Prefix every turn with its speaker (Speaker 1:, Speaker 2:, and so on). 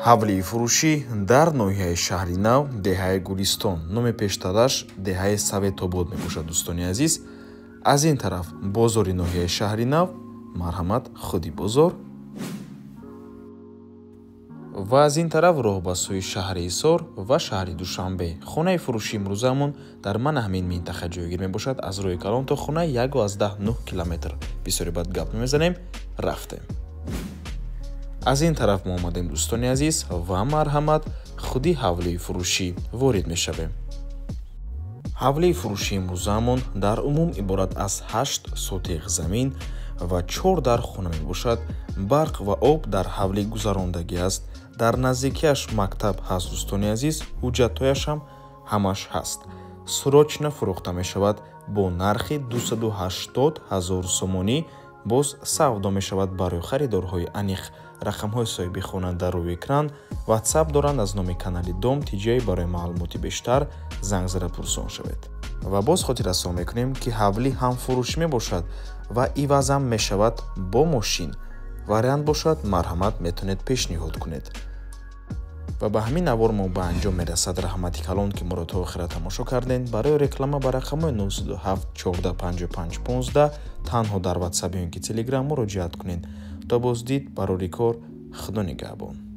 Speaker 1: Ҳавлии фурӯшӣ дар ноҳияи Шаҳри Нав, деҳаи Гулистон, номи пештараш деҳаи Советобод мебошад. Дӯстони азиз, аз ин тараф бозори ноҳияи Шаҳри Нав, марҳамат, худи бозор, ва аз ин тараф роҳ ба сӯи шаҳри Ҳисор ва шаҳри Душанбе. Хонаи фурӯшии имрӯзаамон дар мана ҳамин минтақа ҷойгир мебошад. Аз роҳи калон то хона 1,9 километр. Бисёре бад гап намезанем, рафтем. Аз ин тараф мо омадем, дӯстони азиз, ва марҳамат, худи ҳавлии фурӯшӣ ворид мешавем. Ҳавлии фурӯшии имрӯзаамон дар умум иборат аз 8 сотиқ замин ва 4 дар хона мебошад. Барқ ва об дар ҳавлӣ гузарондагӣ аст. Дар наздикиаш мактаб ҳаст, дӯстони азиз, ҳуҷҷатҳояш ҳам ҳамаш ҳаст. Срочно фурӯхта мешавад бо нархи 280 000 сомонӣ. Боз савдо мешавад барои харидорҳои аниқ. Рақамҳои соҳиби хона дар рӯи экран, WhatsApp доранд аз номи канали Дом TJ. Барои маълумоти бештар занг зада пурсон шавед. Ва боз хотиррасон мекунем, ки ҳавлӣ ҳам фурӯшӣ мебошад ва ивазам мешавад бо мошин. Вариант бошад, марҳамат, метавонед пешниҳод кунед. Ва ба ҳамин навор мо ба анҷом мерасад. Раҳмати калон, ки моро то охира тамошо кардем. Барои реклама ба рақамҳои 907 14 55 15 танҳо дар WhatsApp ё ин ки Telegram муроҷиат кунед. То боздид, барори кор, Худо нигаҳбон.